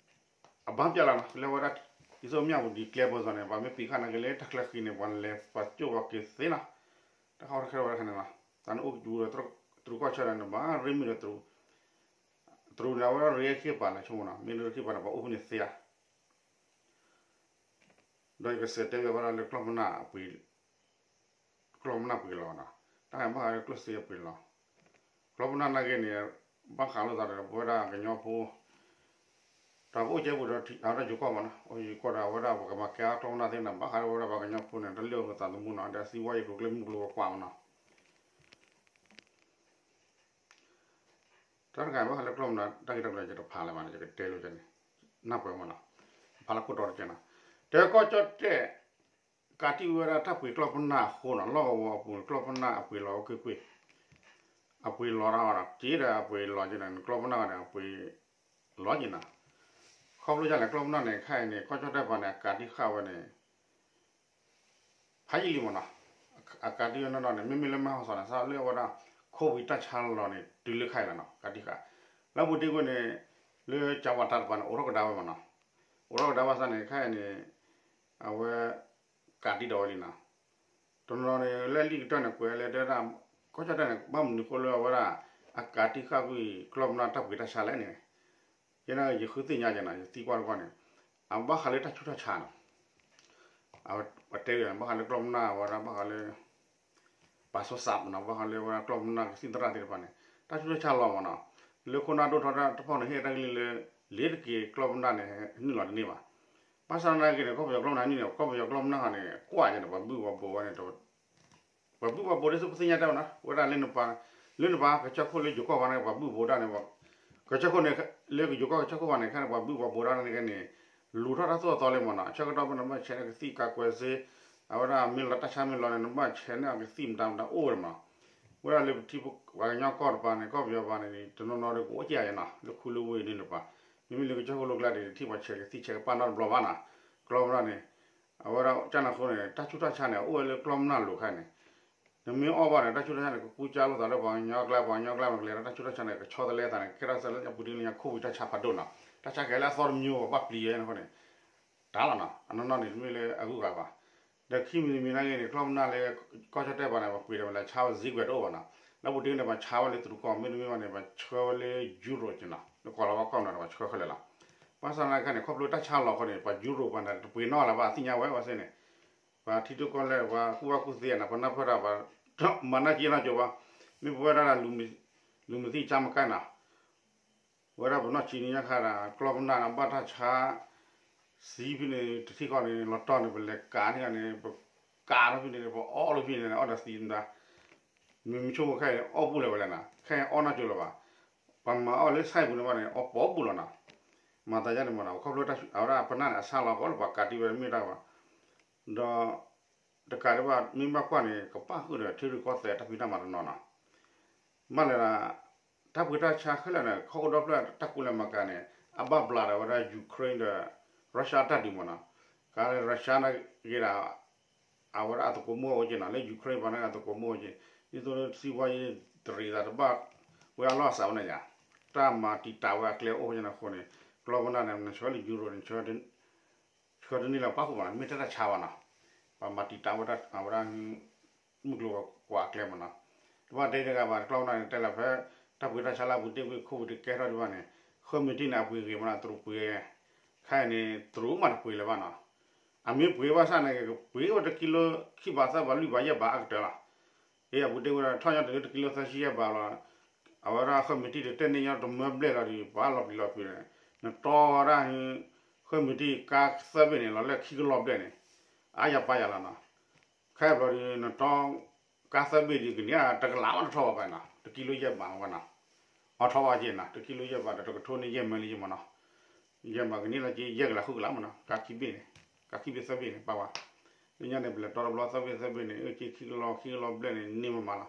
အဘၣ်ပျၢ်လီၤနီၤ, လၢဝဲဒၣ် ဒ်သိးမၠၣ်ပူၤဒ်ကျဲဘိစီန့ၣ် ပှၤမ့ၢ်ပံးဃာ်နာ်က့လၢတၢ်ချၢဃံးန့ၣ် ပှၤလဲၤပှၤကၠိၣ်ပှၤက့ၤသ့နီၤ, တၢ်ဃီတၢ်ခဲဝဲဒၣ်ခါန့ၣ်လီၤ, တၢ်န့ၣ်အိၣ်ကတူၤဒီး တရူးကီၢ်ဆၢဒီးန့ၣ် ဘၣ်ရ့မုၢ်ဒီး တရူးန့ၣ် အဝဲဒၣ်ရ့ခံပၤလၢဆိကမိၣ်နီၤ, မ့ၢ်လၢရ့ခံပၤန့ၣ် ပှၤအိၣ်ဖဲန့ၣ်သ့ဧါ ဒီးယကစံးတဲဘၣ်ဝဲဒၣ်လၢကျီၢ်ပနၢ်အပှ့ၤ, ကျီၢ်ပနၢ်ပှ့ၤလီၤနီၤ, တၢ်ဘၣ်ဃးလၢကျိၣ်စ့အပှ့ၤလီၤ, ကျီၢ်ပနၢ်နာ်က့န့ၣ် ဘၣ်ဃးလိာ်သးဒီးပဝဲဒၣ်ကညီဖိ, တၢ်ကအိၣ်ကဲဘူးဒီး အဝဲဒၣ်ယိၤကီၢ်မ့ၢ်နီၤ, အိၣ်ယိၤကီၢ်ဒီးအဝဲဒၣ်ပှၤကမၤကဲအါကျီၢ်ပနၢ်သ့ၣ်န့ၣ် ဘၣ်ဃးလၢပဝဲဒၣ်ပှၤကညီဖိန့ၣ် တၢ်လၢအသးသမူနီၤ, ဒီးစံးဝဲယကျိၤကျဲမုၢ်ကျိၤဝဲၤကွာ်မ့ၢ်နီၤ တၢ်တခါဘၣ်ဃးလၢကျီၢ်ပနၢ် တၢ်ဂ့ၢ်တၢ်ကျိၤယတဖးလၢၤဘၣ်န့ၣ် ယကတဲလိာ်န့ၣ်, နၢ်ပၢၢ်မ့ၢ်နီၤ, ဖးလၢခိၣ်တီတကဲနီၤ, တဲကီၢ်ကၠီၣ်တဲၣ် ကးတံၢ်ဝဲဒၣ်တၢ်ပှ့ၤကျီၢ်ပနၢ်အဃိနီၤ, လီၢ်ကဝီၤအပူၤန့ၣ် ကျီၢ်ပနၢ်အပှ့ၤလီၤဝဲကွ့ၢ်ကွ့ၢ်, အပှ့ၤလီၤတၢ်အီၤဒီး က့ဒီးအပှ့ၤလီၤက့ၤန့ၣ် ကျီၢ်ပနၢ်န့ၣ် အပှ့ၤလီၤက့ၤနီၤ, ခီဖျိဒ်လဲၣ် ကျီၢ်ပနၢ်န့ၣ် ခဲအံၤန့ၣ် ကီၢ်ကၠီၣ်တဲၣ်ပၤန့ၣ် အကးတံၢ်ဃာ်ဝဲန့ၣ် ဖးယံာ်လံမ့ၢ်နီၤ, အက အကးတံၢ်ဝဲနီၢ်နီၢ်န့ၣ် မ့မ့ၢ်လၢမဲၢ်ဟီၣ်စီၤန့ၣ် စးလၢအဝဲဒၣ် ခိၣ်ဝံၤတၢ်ဆါလီၤန့ၣ် တုၤလၢခဲအံၤလီၤနီၤ ကးတံၢ်ဃာ်, လၢပူၤတ့ၢ်ကွံာ်န့ၣ် လၢကၠၤဝးတၢ်တပၤန့ၣ် အိးထီၣ်ကဒါဝဲမးနီၤ, အိးထီၣ်ကဒါဘၣ်ဆၣ်န့ၣ် ခဲအံၤန့ၣ် အဝဲ ကးတံၢ်ဒီးဝဲလံနီၤ, တနီၤန့ၣ် လၢလံာ်ကတၢၢ်န့ၣ် ကွဲးလၢတဲဝဲဒၣ် ကီၢ်ကၠီၣ်တဲၣ်န့ၣ် ဘၣ်မနုၤဃိလၢအဝဲဒၣ် အကးတံၢ်ဃာ်ကွံာ် ကျီၢ်ပနၢ်တၢ်ပှ့ၤတၢ်ဆါလဲၣ်န့ၣ်, ယဲန့ၣ်ယဃုသ့ၣ်ညါက့ၤနီၤ ယသံကွၢ်တကွၢ်န့ၣ် အဘၣ်ဃးလၢတၢ်ဆူးတၢ်ဆါနီၤ, အတဲဝဲ ဘၣ်ဃးလၢကျီၢ်ပနၢ်ဝဲဒၣ် ဘၣ်ဃးလၢ ပာ်စီဆှံမးနီၤ ဘၣ်ဃးလၢဝဲဒၣ်ကျီၢ်ပနၢ်ကသံၣ်သရၣ်သ့ၣ်တဖၣ်န့ၣ် တၢ်ဆူးတၢ်ဆါလီၤမးနီၤ, လၢခိၣ်နၢ်ဒိၣ်ထီၣ်တၢ်တဖၣ်န့ၣ် ဟ့ၣ်တၢ်ကလုၢ်လၢ လ့ၤတက့ၤကျီၢ်ပနၢ်န့ၣ် နုာ်လီၤတန့ၢ်ဘၣ်, ဘၣ်ဆၣ်သနာ်က့န့ၣ် ကီၢ်ပယီၤကျီၢ်ပနၢ်နုာ်န့ၣ် ကီၢ်ပယီၤကျီၢ်ပနၢ်ဟီန့ၣ် ကွၢ်ယဲန့ၣ် ပှၤဘုၣ်ပှၤဘိဝဲန့ၣ် ပှၤဘုၣ်ပှၤဘိဒ်သိးပသ့ၣ်ညါတဲဝဲနီၤ ဝဲဒၣ်လၢနပၤ လၢနပၤကစၢၢ်ခိၣ်လၢယိၤကီၢ်ပၤန့ၣ် ပှၤဘုၣ်ဘိဒၣ်န့ၣ် ကစၢၢ်ခိၣ်န့ၣ် လၢယိၤကီၢ်ကစၢၢ်ခိၣ်ပၤန့ၣ် ခဲန့ၣ် ပှၤဘုၣ်ပှၤဘိဒၣ်န့ၣ်ကဲန့ၣ် လူၤထီၣ်တၢ်သိၣ်တၢ်သီလံမးနီၤ ဆၢကတီၢ်ဘၣ်နဘၣ်ဆဲးန့ၣ်ကသံၣ်ကးကွဲးစ့ အဝဲဒၣ်မ့ၢ်လီၤတၢ်ဆါမ့ၢ်လီၤန့ၣ် နဘၣ်ဆဲးန့ၣ်အကသံၣ်မတၤမတၤအိၣ်ဝဲမးနီၤ ဝဲဒၣ်လၢပထံပကီၢ်ပှၤကညီကီၢ်တပၤန့ၣ် ကီၢ်ပယီၤပၤန့ၣ် တနီၤနီၤဒီးကအိၣ်ကဲယဲနီၤ လၢခူလၢဝ့ၢ်န့ၣ်တပၤ မ့မ့ၢ်လၢကစၢၢ်ခိၣ်လိကျါန့ၣ် ထံၣ်ပှၤဆဲးကသံၣ်ဆဲးကပာ်နီတဘျီဘၣ်နီၤ ကျီၢ်ပနၢ်န့ၣ် အဝဲဒၣ်ကၢ်နၢ်ဃိန့ၣ် တၢ်ဆူးတၢ်ဆါန့ၣ် အအိၣ်ဝဲလၢကျီၢ်ပနၢ်လိၤခဲန့ၣ် နမ့ၢ်အီၣ်ဘၣ်န့ၣ် တၢ်ဆူးတၢ်ဆါန့ၣ် ကကူစါလိာ်သးလၢပှၤကညီကျါ ပှၤကညီကျါ ပကလဲၤဒီးတၢ်ဆူးတၢ်ဆါန့ၣ် ကဆီတလဲသးန့ၣ် ကဲထီၣ်စၢၤလၢအပူၤတ့ၢ်လၢညါခိၣ်ဝံၤတၢ်ဆါဖးဒိၣ်နီၤ တၢ်ဆါကဲလၢအသီတမံၤဘၣ်ပျံၤဝဲန့ၣ်အဃိန့ၣ် တၢ်လီၤနီၤ အနီၢ်နီၢ်န့ၣ် တမ့ၢ်လၢအဂုၤအဂၤဘၣ် ဒီးခံမံၤတမံၤနာ်က့န့ၣ် ကျီၢ်ပနၢ်လၢ ကီၢ်ကၠီၣ်တဲၣ်ပၤန့ၣ် ပှၤပှ့ၤဒီးပှၤလဲၤဆါဝဲစ့ကွဲးတအိၣ်ဘၣ်နီၤ လၢပူၤတ့ၢ်န့ၣ် ပှၤဆါဝဲလၢတရူးကီၢ် မ့တမ့ၢ်ဘၣ်န့ၣ် ပှၤဆှၢဝဲလၢယူရိးက့နီၤ လၢကီၢ်လီၤဝါကီၢ်မနီၤ ပှၤဆှၢခဲလၢာ်လီၤ ဘၣ်ဆၣ်သနာ်က့န့ၣ် ခီဖျိတၢ်ဆါလီၤအဃိန့ၣ် ပှၤယူရိးပှၤန့ၣ် တပှ့ၤနီၣ်လၢၤဘၣ် အသ့ၣ်ညါဝဲဘၣ်စ့ၢ်န့ၣ် ပှၤထံဒိၣ်ကီၢ်လဲၢ် ပှၤကူၣ်ဘၣ်ကူၣ်သ့နီၤ ပှၤနၢ်ပၢၢ်တၢ် ပှၤမၤနၢ်က့နီၢ်ကၠိဘၣ် မ့ၢ်ပဝဲဒၣ် လူၤမသံၣ်ကါမကၢ်နီၤ ဝဲဒၣ်ပနီၢ်ဆံးန့ၣ်ညါခါဒီး ကျီၢ်ပနၢ်န့ၣ် ဘၣ်တၢ်ဆါ စံဖဲန့ၣ် တထံၣ်ဃီန့ၣ် လီၤတီၢ်န့ၣ် ပလဲၤကးန့ၣ်ဂၤန့ၣ် ပကးထီၣ်ဖဲန့ၣ် ပအီၣ်လၢဖဲန့ၣ် အီၣ်ဒီးသံမတၤ မ့မ့ၢ်ဆိကမိၣ်ခဲအံၤ အီၣ်ဘူၣ်လၢၤဝဲလဲၣ်နီၤ ခဲအံၤအီၣ်နီၢ်ကၠိလၢၤဘၣ် ပှၤမၤအီၣ်လၢ site ပူၤန့ၣ်ဘၣ်န့ၣ် အီၣ်ပိာ်ဘူၣ်လီၤနီၤ မၤသးဒ်န့ၣ်မနီၤ ခီဖျိအဝဲဒၣ်ပနၢ်န့ၣ် အဆါလီၤကီးလၢပှၤကးတံၢ်ဝဲမ့ၢ်တၢ်ဘၣ် ဒီး တကးဒံးဘၣ် မ့ၢ်ဘၣ်ကွၢ်န့ၣ် ကဘၣ်ဃုာ်ဒီးထံရူၢ်ကီၢ်သဲးတၢ်ဖံးတၢ်မၤတနီၤနီၤ ဘၣ်လဲၣ်ဒီး တၢ်ပှ့ၤတၢ်ဆါခဲလၢာ်န့ၣ် ဟီၣ်ခိၣ်ဒီဖျၢၣ်တၢ်ကူၣ်လဲၤမၤကၤန့ၣ် အဘၣ်ဘျးဒီးဝဲဒၣ် Ukraine ဒီး Russia တၢ်ဒုးမနီၤ ကးလၢ Russia နာ်က့ဒီး အဝဲဒၣ်အသကိးမုၣ်အိၣ်က့နီၤ လၢ Ukraine ပှၤန့ၣ်အသကိးမုၣ်အိၣ်က့ ဒ်သိးလၢစံးဝါယံၤတရံးသးတဘၣ် ဝဲအလီၢ်အစးဝဲန့ၣ်ယါ တၢ်မၤတံာ်တာ်ဝဲအကျဲအိၣ်က့နီၤအဃိန့ၣ် ကျီၢ်ပနၢ်န့ၣ် နဆှၢလၢယူရိးန့ၣ် ဆှၢတန့ၢ်လၢပၣ်ဃုာ်ဘၣ်နီၤ မ့ၢ်တၢ်တၢ်ဆါဘၣ်နီၤ ပှၤမၤတံာ်တာ်ဝဲဒၣ် အဝဲဒၣ် မုၢ်ကျိၤဝဲၤကွာ်အကျဲမနီၤ တဘၣ်တဲတဂၤဘၣ် ကျီၢ်ပနၢ်န့ၣ် တဲလၢဖဲ တၢ်ပှ့ၤတၢ်ဆါလၢအပူၤတ့ၢ်ကွံာ် ခိၣ်ဝံၤတကဲထီၣ်ဒံးဘၣ်န့ၣ် ဃၢမံၤတံၢ်န့ၣ် အပှ့ၤဂ့ၤမနီၤ တရူးပှ့ၤ ခဲအံၤန့ၣ် တရူးမးတပှ့ၤလၢၤဘၣ်နီၤ အမ့ၢ်ပှ့ၤဘၣ်ဆၣ်န့ၣ် ကပှ့ၤဝဲတကံလိ ခံဘးသၢဘးလွံၢ်ဘးယဲၢ်ဘးအကတၢၢ်လီၤ အ့ၣ် အပူၤတ့ၢ်ဝဲဒၣ် ထီၣ်ညီတလၢတကံလိသၢဆံယဲၢ်ဘးလီၤ အဝဲဒၣ်ဃၢမံၤတံၢ်တတဲန့ၢ်ညီတမၢဘျဲၣ်လီၤဒီး ပှၤလီၤပျံၤလီၤဖုးန့ၣ် နတီဝဲဒၣ် ဃၢမံၤတံၢ်ကါသၢဘ့ၣ်န့ၣ် လီၤလၢခံကလီဘျဲၣ်န့ၣ် အါယၤပာ်ယၤလီၤနီၤ ခဲအံၤဘျီဒီး နတီ ကါသၢဘ့ၣ်ဒီး ကန့ၢ်တကလးမးတထီၣ်ဘၣ်ဘၣ်နီၤ တကံလိယဲၢ်ဘးဝဲနီၤ အီထီၣ်ဘၣ်က့နီၤ တကံလိယဲၢ်ဘးဒီး တကထိန့ၢ်ယဲၢ်မၢလံယဲၢ်မးနီၤ ယဲၢ်ဘးကန့ၢ်လီၤက့ ယဲၢ်ကလးဃုကလးမးနီၤ ကါခံဘ့ၣ်န့ၣ် ကါခံဘ့ၣ်သၢဘ့ၣ်န့ၣ် ပာ်ဝဲ လၢညါန့ၣ် ပလဲၤတီတဘျီသၢဘ့ၣ်သၢဘ့ၣ်န့ၣ် အၢက့ခံကလီခံကလီဘျဲၣ်န့ၣ် န့ၢ်မးမးလီၤ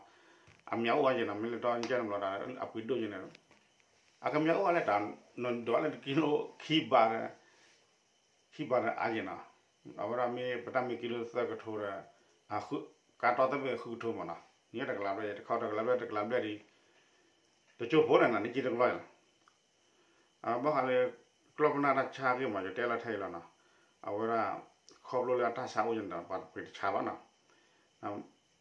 အမၠးအိၣ်ဝဲက့နီၤ မ့ၢ်လဲၤတီညါန့ၣ်ဘျီဒီး အပှ့ၤဒိၣ်က့န့ၣ် အကမၠးအိၣ်ဝဲလၢတၢ် နဒိးလၢတကံလိခံဘးဒီး ခံဘးဒီးအါယဲၢ်နီၤ, အဝဲဒၣ်မ့ၢ်ပတၢ်မ့ၢ်ကံလိသၢကထိဒီး ကါတီသၢဘ့ၣ်ဃုကထိမးနီၤ, န့ၣ်တကလးဘျဲၣ် တခီတကလးဘျဲၣ် တကလးဘျဲၣ်ဒီး တကၠိဖိန့ၣ်နီၤ န့ၣ်က့တကလီၢ်လီၤ, ဘၣ်ဃးလၢ ကျီၢ်ပနၢ်တၢ်ဆါဂ့ၢ်မး ယတဲလီၤထဲအံၤလီၤနီၤ, အဝဲဒၣ် ခီဖျိလၢအတၢ်ဆါအိၣ်ယဲၢ်န့ၣ်ဒီး ပှၤတပှ့ၤတဆါဘၣ်နီၤ ကီၢ်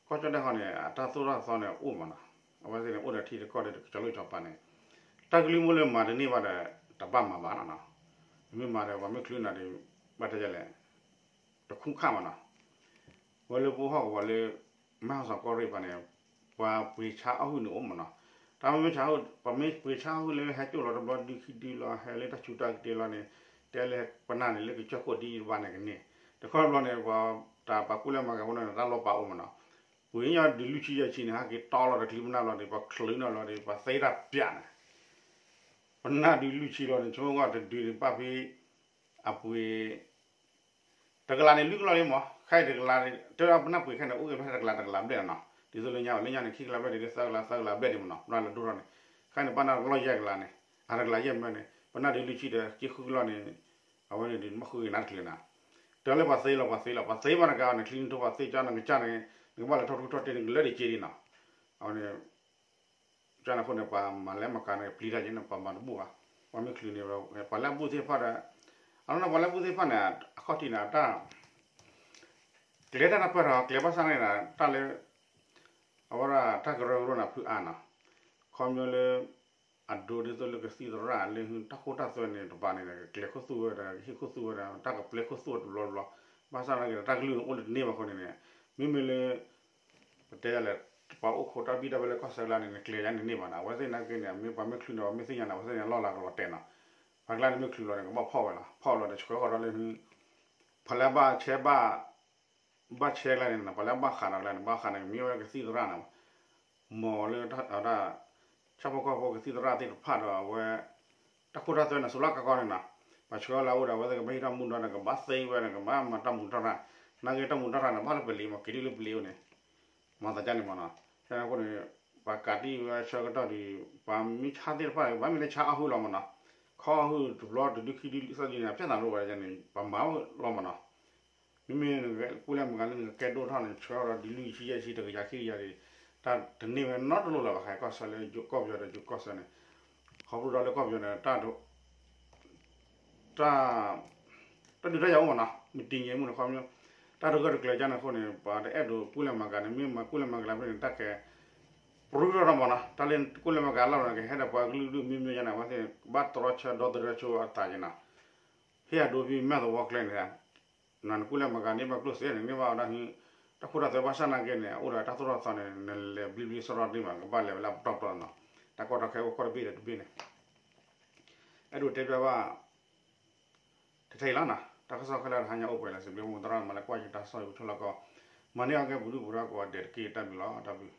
ကၠီၣ်တဲၣ်ဃီန့ၣ် အတၢ်သိၣ်တၢ်သီန့ၣ်အိၣ်မးနီၤ, အဝဲသ့ၣ်န့ၣ် အိၣ်ဒီးထံတကီၢ်ဒီးကစီၤလိၣ်ကစီၤပၤန့ၣ်, တၢ်ကလုၢ်မိၢ်လၢမၤတန့ၢ်ဘၣ်ဒီး တဘၣ်မၤဘၣ်နီၤ, မ့ၢ်မၤဒီးပှၤမ့ၢ်ချုးနၤဒီး ဘၣ်တဲယလဲၣ်, တခူၣ်ခၣ်မးနီၤ, ဝဲလၢပအိၣ်ဟီၣ်ကဝီၤလၢ မဲၢ်ဟီၣ်စီၤကီၢ်ရ့ၣ်ပၤန့ၣ် ပှၤပှ့ၤဆါအီၣ်ဟုၣ်န့ၣ်အိၣ်မးနီၤ, တၢ်မ့ၢ်ဆါ ပှၤမ့ၢ်ပှ့ၤဆါအီၣ်ဟုၣ်လၢဟဲကၠိၣ်လီၤတဘျီဒုခံဒုလီၤ ဟဲလၢတၢ်ဆူးတၢ်ကတ့ၢ်လီၤန့ၣ်, တဲလၢပနၢ်န့ၣ် လၢကစၢၢ်ခိၣ်ဒ်အံၤတဘၣ်န့ၣ်ကန့ၢ်, တခီတဘျီန့ၣ် ပှၤတၢ်ပာ်ကူၣ်လဲမၤကဖိန့ၣ် တၢ်လီၤပာ်အိၣ်မးနီၤ, ပှ့ၤညီဒုးလွံၢ်ဆံယဲၢ်ဆံန့ၣ် ဟဲက့ၤတီလီၤတချံပနၢ်လီၤန့ၣ် ပှၤချုးနၤလီၤန့ၣ် ပှၤသ့တၢ်ပျးန့ၣ်, ပနၢ်ဒုးလွံၢ်ဆံလီၤန့ၣ် ဆိကမိၣ်တဒုန့ၣ် ပာ်ဖဲ အပှ့ၤ တကလးန့ၣ် လွံၢ်ကလီၢ်လံမး, ခဲအံၤတကလးန့ၣ် တဲဒၣ်ပနၢ်ပှ့ၤခဲအံၤန့ၣ် အိၣ်က့ၤဖဲတကလး တကလးဘျဲၣ်နီၤ, ဒ်သိးလၢညါဘၣ် လၢညါန့ၣ် ခံကလးဘျဲၣ်ဒ်လၢသၢကလး သၢကလးဘျဲၣ်ဒ်မးနီၤ, ပနၢ်လၢဒိၣ်ထီၣ်န့ၣ်, ခဲအံၤန့ၣ် ပနၢ်တကလီၢ်ယဲၢ်ကလးန့ၣ်, အတကလးယဲၢ်မၢန့ၣ် ပနၢ်ဒုးလွံၢ်ဆံဒီး က့ဃုကလီၢ်န့ၣ်, အဝဲန့ၣ်ဒုးမ့ၢ်ဃုက့ၤနၤတချုးနၤ, တဲလၢပှၤသ့လီၤ ပှၤသ့လီၤ ပှၤသ့ဘၣ်တဂၤန့ၣ် ချံနထူပှၤသ့ကၠီနကစၢ်န့ၣ် နကဘၣ်လဲၤထီၣ်ထူထီၣ်တ့ၢ် နကလၢတက့ဒံးနီၤ. အဝဲန့ၣ် ကၠီန့ၣ်အဃိန့ၣ် ပှၤမၤလဲၤမၤကၤန့ၣ် ပျံၤတၢ်က့န့ၣ် ပှၤမၤတဘူၣ်ဘၣ်. ပှၤမ့ၢ်ချုးန့ၣ် ပှၤလၢအဘူၣ်သ့ၣ်တဖၣ်ဒီး အလီၢ်န့ၣ် ပှၤလၢအဘူၣ်သ့ၣ်တဖၣ်န့ၣ် အခီၣ်ထံးန့ၣ် တၢ် ကျဲၤတၢ်တၢ်ပၢၢ်ထီၣ် ကျဲၤဘၣ်ဆၣ်န့ၣ် တၢ်လၢ အဝဲဒၣ်တၢ်ကရၢကရိန့ၣ် ဖုအါနီၤ, ခီဖျိလၢ အဒိဒ်သိးလၢကသံၣ်သရၣ်လၢ တၢ်ခိတၢ်သွဲန့ၣ် တပၤန့ၣ် ကကျဲၤခိၣ်သူၣ်ဝဲဒီး ကဟ့ၣ်ခိၣ်သူၣ်ဝဲဒီး တၢ်ကပျဲခိၣ်သူၣ်ဝဲတဘျီတဘျီ, ဘၣ်ဆၣ်သနာ်က့ဒီး တၢ်ကလုၢ်န့ၣ်အိၣ်လၢတန့ၢ်ဘၣ်အဃိန့ၣ်န့ၣ် မ့မ့ၢ်လၢ ပတဲယၤလဲၣ် ပှၤအိၣ်ခိးတၢ်ဘံၣ်တၢ်ဘၢလၢကီၢ်စဲၣ်ကျါန့ၣ် နကျဲၤယၤန့ၣ်န့ၢ်ဘၣ်နီၤ, အဝဲသ့ၣ်နာ်က့န့ၣ် မ့ၢ်ပှၤမ့ၢ်ချုးန့ၣ် ပှၤမ့ၢ်သ့ၣ်ညါန့ၣ် အဝဲသ့ၣ်န့ၣ်လီၢ်လၤကလီၤတဲာ်နီၤ, ပှၤကျါန့ၣ်မ့ၢ်ချုးလီၤန့ၣ် ကဘၣ်ဖီၣ်ဝဲလီၤ, ဖီၣ်လီၤဒီးဆှၢဃီၤဒီးလၢ ဖဲလၢဘၣ်ဆဲးဘၣ် ဘၣ်ဆဲးကျါန့ၣ်နီၤ, ပှၤလၢအဘၣ်ဃးဒီးကျါန့ၣ် ဘၣ်ဃးန့ၣ် မ့ၢ်ဝဲကသံၣ်သရၣ်န့ၣ် မ်လၢတၢ် ဆၣ်ဖိကီၢ်ဖိကသံၣ်သရၣ်သ့ၣ်တဖၣ်ဒီးအဝဲ တၢ်ခိတၢ်သွဲန့ၣ် စိၤလၢကကီန့ၣ်နီၤ, ပှၤဆှၢလၢအအိၣ်ဒီး အဝဲသ့ၣ်ကဘၣ်ဟံးထီၣ်မူဒါဒီး ကဘၣ်သ့ဝဲဒီး ကဘၣ်မၤတၢ်မူးတၢ်ရၣ်, နာ်က့တၢ်မူးတၢ်ရၣ်န့ၣ် ဘၣ်လၢပလံၤမး က့ၤဒ်လၢပလံၤအိၣ်န့ၣ် မၤသးဒ်န့ၣ်မးနီၤ, ဖဲန့ၣ်အဃိန့ၣ် ပှၤကးတံၢ်ဝဲဆၢကတီၢ်ဒီး ပှၤမ့ၢ်ဆါသ့ၣ်တဖၣ်န့ၣ် ဘၣ်မ့ၢ်လၢဆါအီၣ်ဟုၣ်လီၤမးနီၤ, ခီအီၣ်ဟုၣ်တဘျီတဒုခံဒုသၢဒုန့ၣ် အဖျဲၣ်သးလိဝဲဒၣ်န့ၣ် ပှၤမၤဝဲလီၤမးနီၤ, မ့မ့ၢ်နကကူၣ်လဲၤမၤကၤလၢနကကဲဒိၣ်ထီၣ်န့ၣ် ဆှၢဒီးဒ်လွံၢ်ဆံယဲၢ်ဆံ တကယၤခံကယၤဒီး တၢ်တန့ၢ်ဝဲနီတလိၣ်လၢၤဘၣ် ခဲကီၢ်ဆၢလၢကီၢ်ပယီၤဒီးကီၢ်ဆၢန့ၣ်, ခီဖျိဒီးလၢကီၢ်ပယီၤန့ၣ် တၢ် တၢ်ဒုးတၢ်ယၤအိၣ်မးနီၤ, မတံၤယဲမုၢ်န့ၣ်ခီပညီ တၢ်တဂၢၢ်တကျၢၤကၢ်န့ၣ်အဃိန့ၣ် ပှၤတအဲၣ်ဒိးကူၣ်လဲၤမၤကၤန့ၣ် မ့ၢ်မၤကူၣ်လဲၤမၤကၤဖဲန့ၣ် တၢ်ကဲ ပရူထီၣ်မးနီၤ, တၢ်လၢကူၣ်လဲၤမၤကၤလီၢ်န့ၣ် ကဟဲဒီးပှၤကလုာ်ဒူၣ်မ့ၢ်မ့ၢ်ယါန့ၣ် အဝဲသ့ၣ်ဘၣ်တြီဆၢဒီသဒၢဆိအသးက့ၤနီၤ, ဟ့ၣ်အဒိဖဲမဲာ်သဝီကျဲန့ၣ် နကူၣ်လဲၤမၤကၤန့ၢ်ဘၣ်ကျိၣ်စ့န့ၣ် န့ၢ်ဘၣ်ဝဲဒၣ် တၢ်ခိတၢ်သွဲဘၣ်ဆၣ်နာ်က့န့ၣ် အိၣ်ဒီးတၢ်သိၣ်တၢ်သီန့ၣ် နလဲၤဘျ့ဘျ့ဆှီဆှီတန့ၢ်ဘၣ် ကဘၣ်လဲၤဝဲလၢပတီၢ်ပတီၢ်နီၤ, တၢ်ကီတၢ်ခဲအိၣ်ကီၢ်တဘ့ၣ်ဒီးတဘ့ၣ်န့ၣ် အဲၣ်ဒိးတဲဖျါဘၣ် ထဲထဲအံၤလီၤနီၤ, တၢ်ကစီၣ်ခဲလၢာ်တဟါညါအိၣ်ပှဲၤလၢစံးဘျုးမိၢ်သရၣ်မၤလၢကွၢ်ယတၢ်ကစီၣ်ယပဆိလီၢ်ကီး, မၤန့ၢ်အီၤကဲပူၤဒုၣ်ပူၤဒါကိးဂၤဒဲးတက့ၢ် တၢ်ဘျုးလီၤ တၢ်ဘျုး